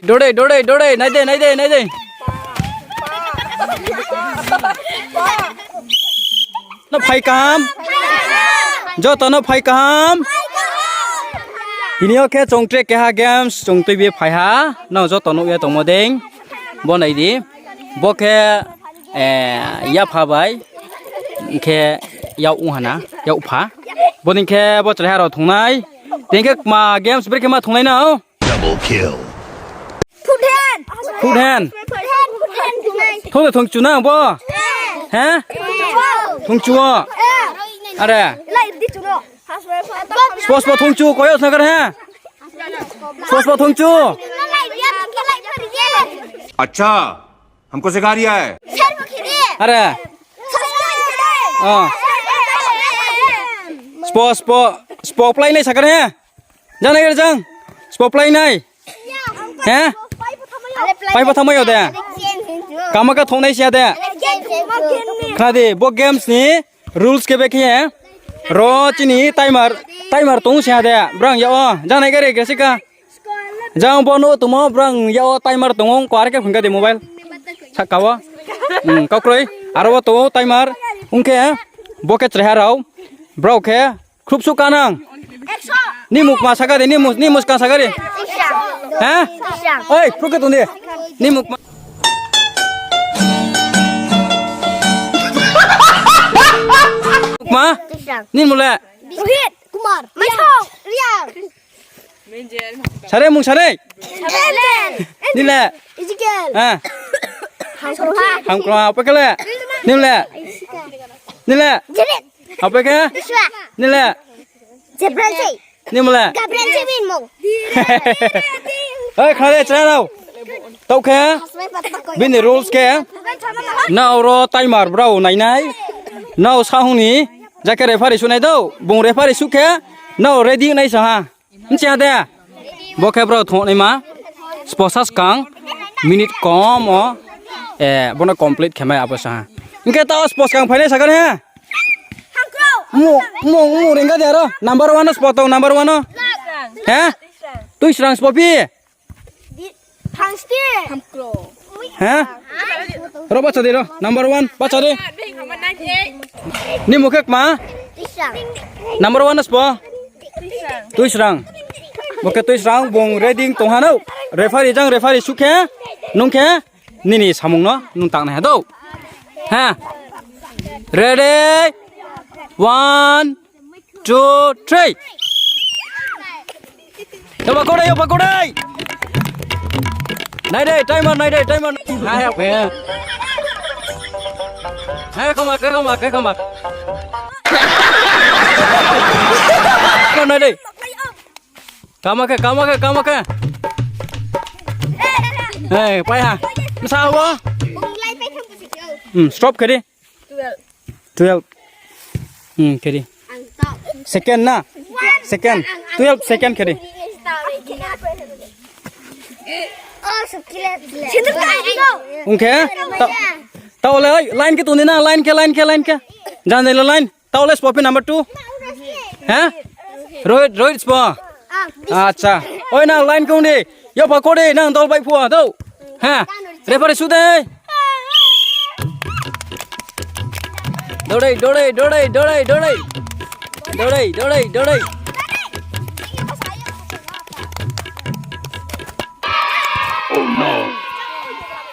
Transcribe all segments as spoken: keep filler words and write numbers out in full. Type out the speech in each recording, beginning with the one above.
Dorei, dorei, dorei, nai de, nai de, nai de. No phai kaham. Joto no phai kaham. Tini yo khe chung tre keha games chung tuibi phai ha. No joto nuh ye tongmo dei. Bo nai di. Bo khe, eh, yapha bai. Khe yak ong hana, yakpha. Bo ni khe bo chraiha rao thungnai. Tini khe kma games brekhe ma thungnai no. Double kill. Foot hand. Foot hand. Foot hand, foot hand, foot hand. Thung de thung chu nang bo? He? Thung chu o? Are. Spo, spo thung chu, koyo snagar he? Spo, spo thung chu. अच्छा, हमको सिखा रिया है। Are. Ah. Spo, spo, spo play nai sakar he? Jang nai jang. Spo play nai. He? Pai pho thamai yo de. Kama ka thongnai sia de. Khna di, bo games ni rules khe be khe he. Ro chini timer, timer tong sia de. Brang ya o. Jang nai gari gresika. Jang bo no tumo brang ya o timer tong ong ko ar khe phung ka di mobile. Saka o. Hmm, kau kroi. Aro bo tong timer. Ong khe bo khe chraiha rao. Brao khe Khrup su kanang. Ni mukma saka di, ni mus, ni mus kan saka di. He? Oi, khrup khe tong di. Ni mukma. Mukma? Ni mule? Rohit Kumar. Maithong. Riang. Sare mung sare. Ni le? Ezekiel. Ha. Hangkroha. Hangkroha, apa kele? Ni le? Ni le? Jerit. Apa khe? Joshua. Ni le? Jebrel sei. Ni mle? Gabriel sei bini mung. Oi, khale chra rao. Tau khe? Bini rules khe. Nrao ro timer brao nainai. Nrao sahung ni. Jake referee sunai dou. Bung referee su khe. Nrao ready nai sa ha. Nchi ha de? Bo khe brao thongnaima. Spo sa skang. Minute kom o. Eh, bono complete khe mai abo sa ha. Hingkhe tao spo skang phainai sakar he. Mo, mo, mo, ringga de aro. Number one no spo tong, number one no. He? Tui srang spo phi? He? Ro bacha de ro. Number one, bacha de. Ni mukhe kma? Number one no spo? Tui srang. Bo khe tui srang, bung ready tong ha no. Referee jang referee su khe, nung khe, nini samung no, nung tangnai ha dou. Ha? Ready? One, two, three. Yo, pakore, yo, pakore. Nai de, timer, nai de, timer. Hai, hai, hai. Hai, come back, come back, come back. Nai de. Kama khe, kama khe, kama khe. Hei, pai ha. Msa wo. Hmm, stop khe di. Twelve. Hmm, khe di. Second na? Second. Twelve second khe di. Ong khe? Ta, tao le, oi, line khe tong di na, line khe, line khe, line khe. Jan de le line. Tao le spo phi number two? Ha? Rohit, Rohit spo? Acha. Oi, nang line kong di. Yo, pakore, nang dol bai phu, dou. Ha? Referee su de. Dorei, dorei, dorei, dorei, dorei. Dorei, dorei, dorei.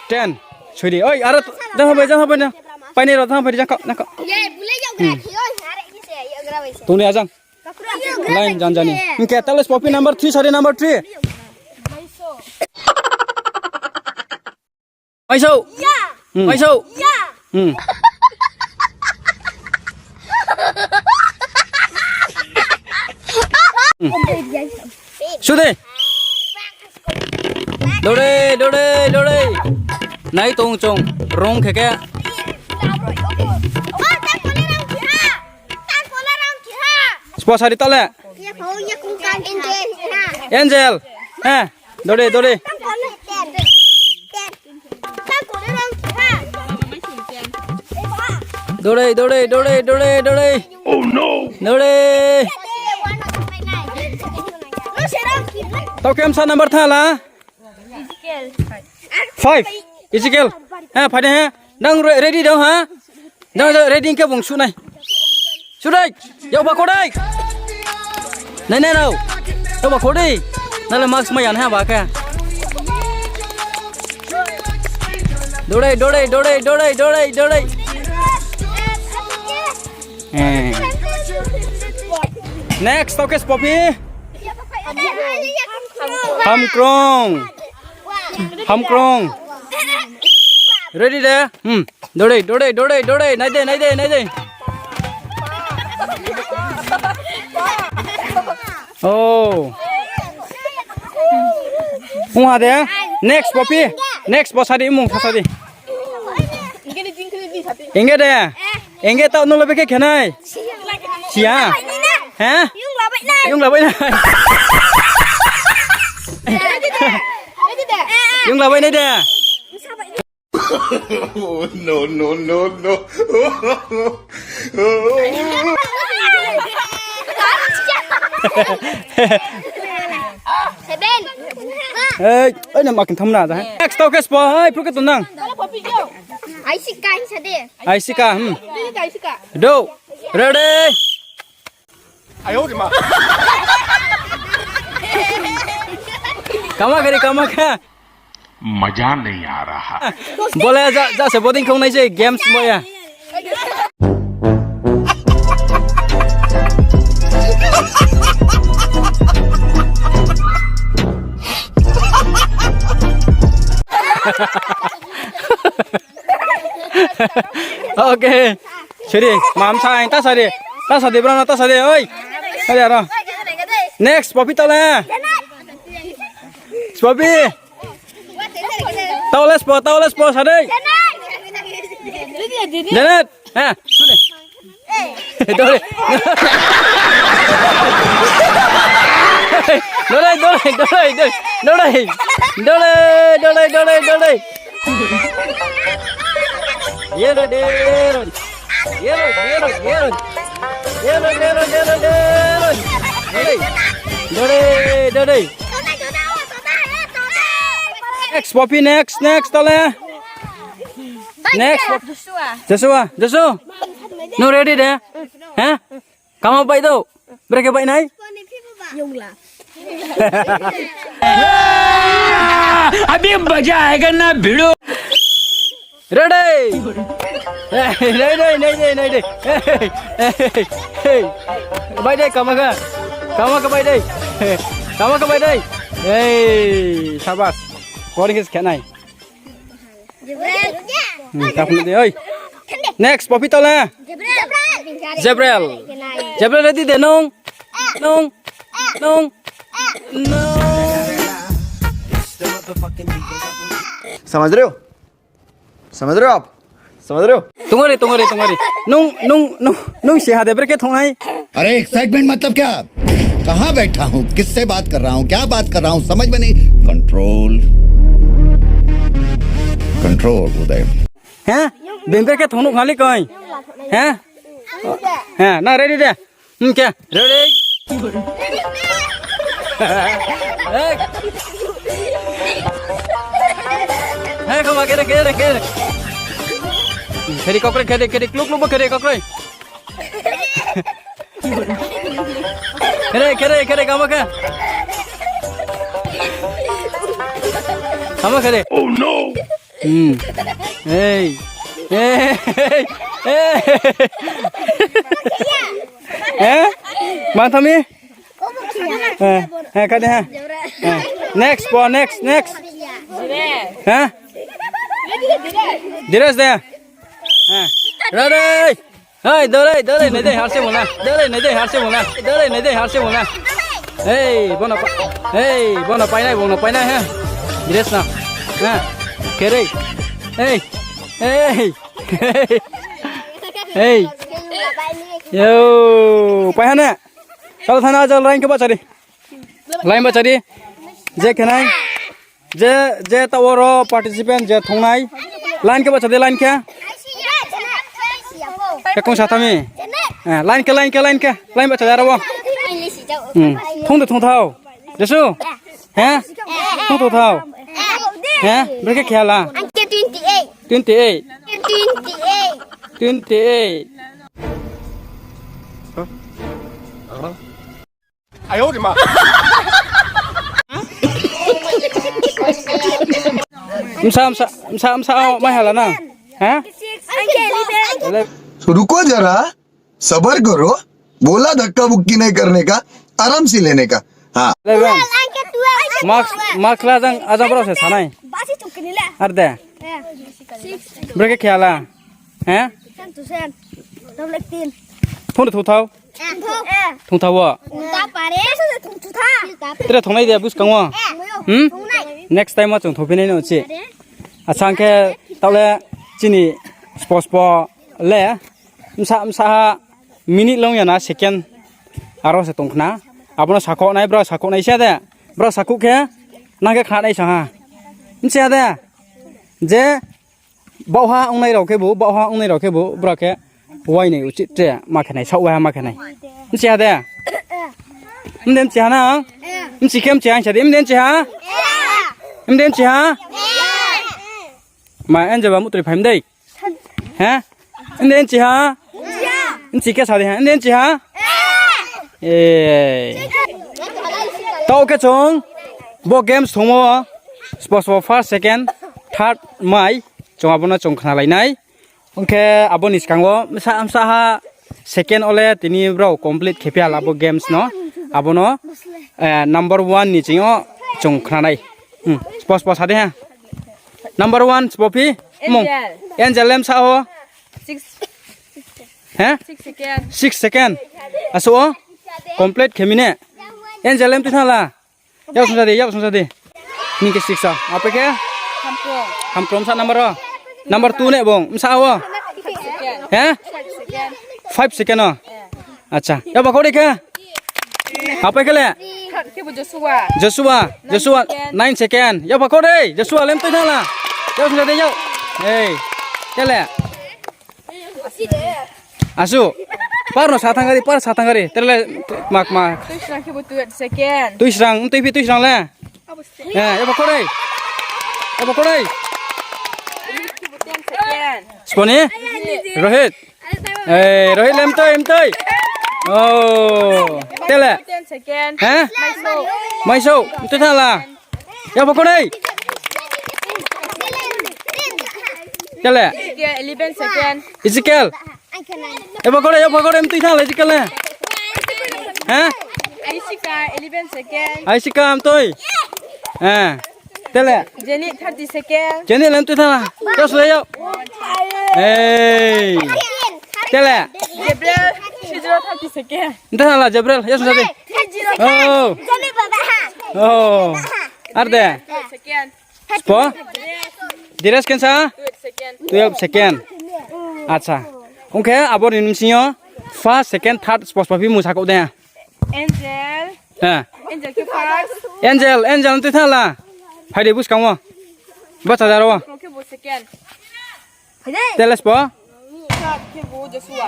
Ten. Soi di. Oi, aro jang ha bai, jang ha bai na. Paini ro jang ha bai, jang kau, jang kau. Tong ni ajang. Line jan jani. Hingkhe tale spo phi number three, sari number three. Maisou. Hmm. Maisou. Hmm. Hmm. Su de. Dore, dore, dore. Nai tong chong. Rong khe khe. Spo sari tale. Angel. Eh, dore, dore. Dore, dore, dore, dore, dore. Oh no. Dore. Tau kemsa number thala. Five. Ezekiel. Ha, phai de ha. Nang re-, ready dong ha? Nang ready khe bung sunai. Sunai. Yau ba kho dei. Nai nai rao. Yau ba kho dei. Nale mask mai yan ha ba khe. Dore, dore, dore, dore, dore, dore. Eh. Next, okay, Poppy. Hamkrong. Hamkrong. Ready de? Hmm. Dore, dore, dore, dore. Nai de, nai de, nai de. Oh. Ungha de? Next, Poppy. Next, bo sadi, mung sa sadi. Engge de? Engge tao nung le bekhe khenai? Siya? He? Yung labai nai. Yung labai nai de? No, no, no, no. Seven. Hei, oi, nama kini tham na da. Next, tau ke spo, hai, pru ke tunang. Ai si kai sa de. Ai si ka, hmm. Do. Ready? Kama kari, kama ka. मजा नहीं आ रहा। Bole ja, ja se boding khong nai se games mo ya. Okay. Siri, mam sa, ta sari. Ta sari, bro, ta sari, oi. Sari aro. Next, Poppy tole. Poppy. Tole spo, tole spo, sari. Janet. Ha, sini. Dore. Dore, dore, dore, dore. Dore. Dore, dore, dore, dore. Yero, yero. Yero, yero, yero. Yero, yero, yero, yero. Dore. Dore, dore. Next, Poppy, next, next, tole. Next, Poppy. Joshua. Joshua, Joshua. No ready de? Ha? Kama bai do. Brekhe bai nai? Abhi maza aayega na bhidu. Ready? Nai, nai, nai, nai, nai, nai. Bai dei, kama kha. Kama kha bai dei. Kama kha bai dei. Ei, sabas. Kori khe se khe nai. Hmm, ta phung de, oi. Next, Poppy tole. Jebrel. Jebrel ready de nung? Nung? Nung? Nung? समझ रहे हो? समझ रहे हो आप? समझ रहे हो? Tongori, tongori, tongori. Nung, nung, nung, nung si ha de brekhe thongnai. अरे एक्साइटमेंट मतलब क्या? कहाँ बैठा हूँ, किससे बात कर रहा हूँ, क्या बात कर रहा हूँ, समझ में नहीं। Control, control Uday. He? Bini brekhe thongnuh khali koi? He? He, na ready de? Hingkhe, ready? Hey. Hey, come on, kere, kere, kere. Kere kokroi, kere, kere, kluk, kluk, kere kokroi. Kere, kere, kere, kama khe. Kama khere. Oh no! Hmm. Hey. Hey. Hey. Eh? Manthami? Eh, eh, kade ha. Eh. Next, po, next, next. Ha? Dires de. Eh. Ready? Hey, dore, dore, nai de, harse mona. Dore, nai de, harse mona. Dore, nai de, harse mona. Hey, bono pa-, hey, bono painai, bono painai, ha. Dress na. Ha. Kere. Hey. Hey. Hey. Yo, pai hane. Chalo thana, chalo, line khe bachari. Line bachari. Je khenai. Je, je ta oro participant je thongnai. Line khe bachadi, line khe. Khe kong sathami. Eh, line khe, line khe, line khe. Line bachadi aro bo. Hmm. Thongde thongthao. Jesu. He? Thongthao thao. He? Brekhe khe hala? Ang khe twenty eight. Twenty eight. Twenty eight. Twenty eight. Msa, msa, msa, msa, oh, mai hala na? He? Ang khe eleven. तो रुको जरा, सबर करो, बोला धक्का बुक्की नहीं करने का, आराम से लेने का। हाँ। Eleven. Ang khe twelve. Marks, marks la ajang, ajang brao se sanai. Basi chukini le. Ar de. Eh. Six. Brekhe khe hala? He? Sen to sen. Double eighteen. Phone thungthao? Eh. Thungthao wo? Thungta pare. Thungtha. Tre thungnai de buskang wo? Eh. Hmm? Thungnai. Next time wo chung thungphinai no chi. Are. Acha, ang khe taoh le chini sports bo le msa msa ha minute long ya na second aro se tong khna. Abo no sakhouh nai, brao sakhouh nai se de. Brao sakhouh khe nang khe khnanai sa ha. Bchi ya de. Je baohha ongnai rao khebu, baohha ongnai rao khebu, brao khe uainai uchih tre ma khe nai, saoh waiha ma khe nai. Bchi ya de. Mde bchi ha nang? Bchi khe bchi ha, ang sa di, mde bchi ha? Mde bchi ha? Ma, Angel ba mutroi phai mdei? He? Mde bchi ha? Bchi khe sa di ha, mde bchi ha? Eh. Taoh khe chung bo games thungmo, sports wo first, second, third mai, chung abo no chung khnalai nai. Ong khe abo ni skang wo msa msa ha second wo le tini brao complete khe phi hala bo games no. Abo no, eh, number one ni ching yo chung khna nai. Hmm, sports, sports sa di ha. Number one, sbo phi? Mung. Angel. Angel le bsa wo? Six. He? Six second. Six second. Asuh wo? Complete khe mi ne? Angel le mtui thanng la? Yak sungsa di, yak sungsa di. Nini khe six sa. Apai khe? Hamkrom. Hamkrom sa number wo? Number two ne bung. Bsa wo? Six second. He? Six second. Five second wo? Acha. Yak ba kho di khe? Apai khe le? Third khe bo Joshua. Joshua. Nine Joshua, second. Nine second. Yak ba kho di. Joshua le mtui thanng la. Yak sungsa di, yak. Hei. Khe le? Asuh. Par no sa thanng gari, par sa thanng gari. Tre le mak mak. Tuisrang khe bo twelve second. Tuisrang, mtui phi tuisrang le? Eh, yak ba kho di. Yak ba kho di. Rohit khe bo ten second. Sbo ni? Rohit. Rohit. Eh, Rohit le mtui, mtui. Oh. Tre le? Ten second. He? Maisou. Maisou, mtui thanng la. Yak ba kho di. Tre le? Ezekiel, eleven second. Ezekiel. Yak ba kho di, yak ba kho di, mtui thanng la Ezekiel le. He? Aishika, eleven second. Aishika, mtui. Eh. Tre le? Jenny, thirty second. Jenny le mtui thanng la. Yak sungsa di yak. Hei. Tre le? Jebrel, three zero, thirty second. Mtui thanng la Jebrel, yak sungsa di. Oh. Oh. Ar de? Second. Sbo? Dires khe sa? Twelve second. Twelve second. Acha. Ong khe abo ni bsing yo first, second, third sbo sbo phi mung sakhouh de? Angel. He. Angel khe first. Angel, Angel mtui thanng la. Phai di buskang wo. Bacha jaro wo. Hamkrom khe bo second. Tre le sbo? Third khe bo Joshua.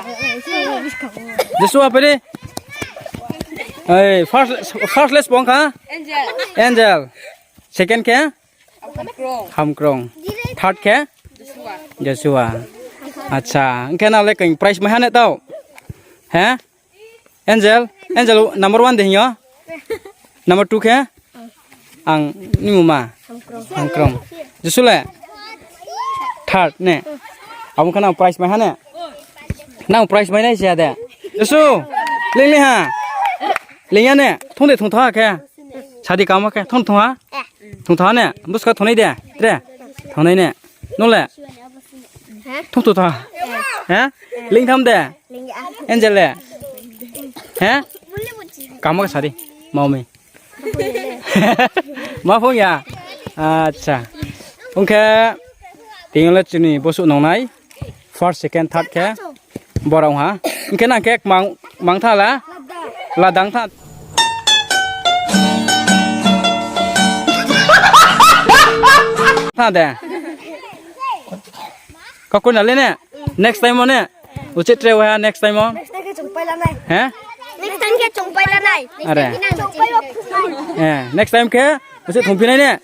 Joshua phai di. Ei, first, first le sbo ong kha? Angel. Angel. Second khe? Hamkrong. Hamkrong. Third khe? Joshua. Joshua. Acha, ong khe nang le koi prize mai ha ne taoh? He? Angel, Angel number one de hing yo? Number two khe? Ang ni mung ma? Hamkrong. Hamkrong. Joshua le? Third ne? Abo khe nang prize mai ha ne? Nang prize mai nai se ya de? Joshua, ling ling ha? Ling ya ne? Thung de thungtha khe? Sadi kamo khe thung thung ha? Thung thung ha ne? Buskang thung nai de? Tre? Thung nai ne? Nung le? Thung thung tha? He? Ling tham de? Angel le? He? Kamo khe sadi. Mau mi. Ma phung ya? Acha. Ong khe, tini le chini bosuh nongnai. First, second, third khe. Borao ha. Ong khe nang khe mang, mang tha la? Ladang tha. Tha de. Kakoi na le ne? Next time o ne? Uchih tre wa ha next time o? Next time khe chung pai la nai. He? Next time khe chung pai la nai. Are. Chung pai la nai. Eh, next time khe uchih thungphi nai ne? Eh.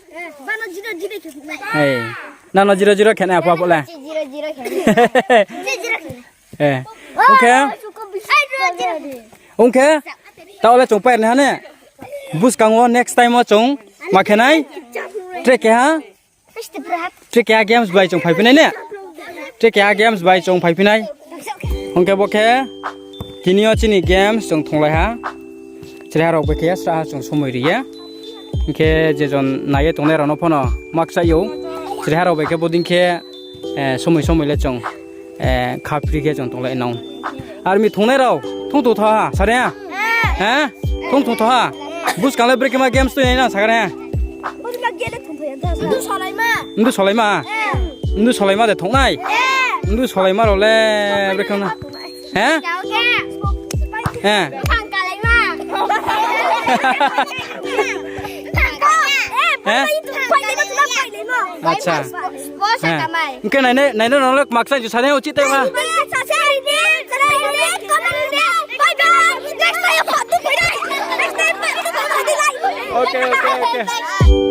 Nang no zero zero khe nai apho apho le. Ong khe, ong khe, taoh le chung pair nai ha ne. Buskang wo next time wo chung ma khe nai. Tre keha, tre keha games bai chung phaiphi nai ne. Tre keha games bai chung phaiphi nai. Ong khe bo khe, tini yo chini games chung thonglai ha. Chreha rao bai khe srahha chung somoi ri ye. Hing khe je jon nai ye tongnai rao no pho no makchai ou. Chreha rao bai khe bodei khe, somoi somoi le chung, khapri khe chung tonglai nang. Army thongnai rao, thong tong tha ha, sare ha? Thong tong tha ha? Buskang le brekhe ma games tui nai nang sakha ne? Mdu solaima de thongnai? Mdu solaima rao le brekhe na? Acha. Ong khe naina rao le makchai ju sare uchih tei ma. Okay, okay, okay.